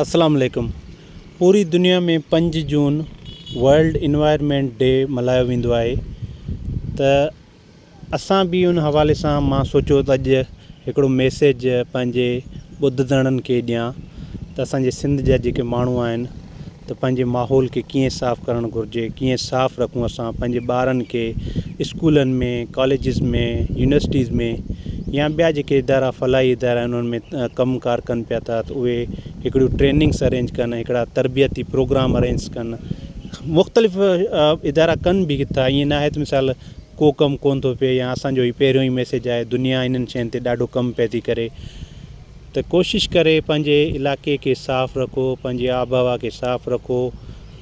السلام عليڪم پوري دنيا ۾ پنج جون ورلڊ انوائرمينٽ ڊي ملهايو ويندو آهي ته اسان به ان حوالي سان مان سوچيو ته اڄ هڪڙو ميسيج پنهنجي ٻڌندڙن کي ڏيان ته اسان جي سنڌ جا جيڪي ماڻهو آهن ته پنهنجي ماحول کي ڪيئن صاف ڪرڻ گهرجي ڪيئن صاف رکون اسان پنهنجي ٻارن کي اسڪولن ۾ ڪاليجز ۾ يونيورسٽيز ۾ يا ٻيا جيڪي ادارا فلاحي ادارا آهن انهن ۾ ڪم ڪار ڪن پيا ٿا ته اهي هڪڙيون ٽريننگس ارينج ڪن هڪڙا تربيتي پروگرام ارينج ڪن مختلف ادارا ڪن به ٿا ائين نه آهي ته مثال ڪو ڪم ڪونه ٿو پئي يا اسانجو هي پهريون ئي ميسيج آهي دنيا انهن شين تي ڏاڍو ڪم پئي ٿي ڪري ته ڪوشش ڪري پنهنجي علائقي کي صاف رکو پنهنجي آبهوا کي صاف رکو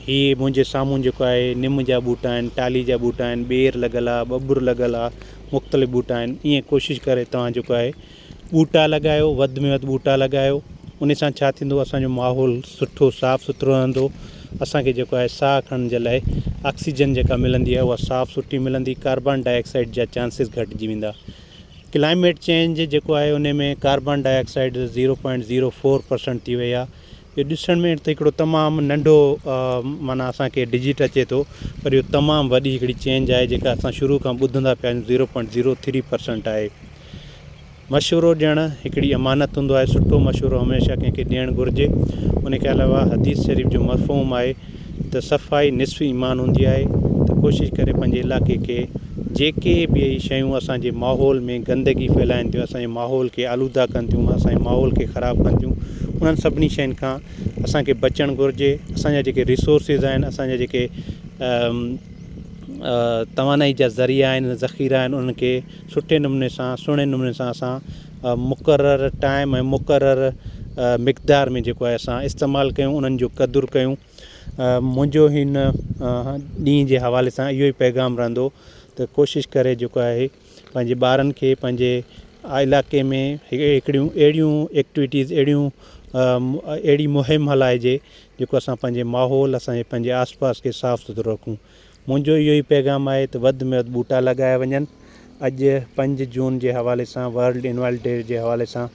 هي منهنجي سامهون جيڪو آهي نم جا ٻوٽا آهن ٽالهي جا ٻوٽا آهن ٻير لڳل آهي ٻٻر لڳل آهي مختلف ٻوٽا آهن ائين ڪوشش ڪري توهان جيڪو آهي ٻوٽا لڳايو وڌ ۾ وڌ ٻوٽا لڳايو ان سان ڇا ٿيندو اسانجو ماحول سٺو صاف سٿرو رهندو اسانکي جيڪو آهي ساهه کڻڻ جي لاء آڪسيجن جيڪا ملندي آهي اها صاف سٺي ملندي ڪاربان ڊاء آڪسائيڊ جا چانسز گهٽجي ويندا ڪلائميٽ چينج جيڪو آهي ان ۾ carbon dioxide zero point zero four percent ٿي وئي آهي اهو ڏسڻ ۾ ته هڪڙو تمام ننڍو معنيٰ اسان کي ڊجٽ اچي ٿو پر اهو تمام وڏي هڪڙي چينج آهي جيڪا اسان شروع کان ٻڌندا پيا آهيون zero point zero three percent آهي مشورو ڏيڻ هڪڙي امانت هوندو آهي سٺو مشورو هميشه ڪنهن کي ڏيڻ گهرجي ان کان علاوه حديث شريف جو مفهوم آهي ته صفائي نصف ايمان هوندي آهي ته ڪوشش ڪري پنهنجي علائقي کي جيڪي به شيون اسان جي ماحول ۾ گندگي ڦهلائن ٿيون اسان جي ماحول کي آلوده ڪن ٿيون اسان جي ماحول کي خراب ڪن ٿيون انهن سڀني شين کان اسان کي بچڻ گهرجي اسان جا جيڪي ريسورسز آهن اسان جا جيڪي توانائي جا ذريعا آهن ذخيرا آهن انهن کي سٺي نموني سان سهڻي نموني سان اسان مقرر ٽائيم ۽ مقرر مقدار ۾ جيڪو آهي اسان استعمال ڪيون انهن جو قدر ڪيون منهنجو هن ڏينهن جي حوالي سان اهو ئي پيغام رهندو ته ڪوشش ڪري جيڪو آهي پنهنجي ٻارن کي پنهنجي علائقي ۾ هڪڙيون اهڙيون ايڪٽيوٽيز اهڙيون اهڙي مهم هلائجي جيڪو اسان پنهنجي ماحول اسان جي پنهنجي آس پاس کي صاف سٿرو رکون منهنجو اهو ئي پيغام آهي ته وڌ ۾ وڌ ٻوٽا لڳايا وڃن. اڄ پنج جون جي حوالي سان ورلڊ انوائلڊ ڊي جي حوالي سان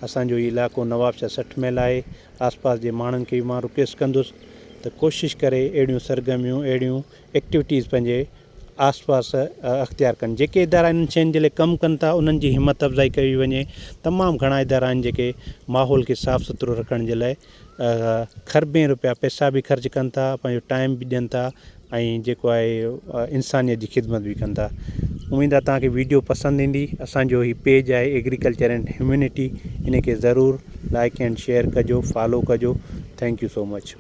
اسان جو هي علائقو نوابشاهه 60 ميل آهي. آس پاس جي ماڻهن کي به مان رڪويسٽ ڪندس ته ڪوشش ڪري اهڙيون سرگرميون اهڙيون ايڪٽيوٽيز پنهنجي آس پاس اختيار ڪن. جيڪي ادارا انهن شين جي لاء ڪم ڪن ٿا انهن جي همت افزائي ڪئي وڃي. تمام گهڻا ادارا آهن جيڪي ماحول کي صاف سٿرو رکڻ جي لاء کربين روپيا پئسا به خرچ ڪن ٿا پنهنجو ٽائيم به ڏين ٿا ۽ جيڪو آهي انسانيت جي خدمت به ڪن ٿا اميد آهي توهان کي ويڊيو پسند ايندي اسانجو هي پيج آهي ايگريڪلچر اينڊ هيومينٽي ان کي ضرور لائڪ اينڊ شيئر ڪجو فالو ڪجو thank you so much.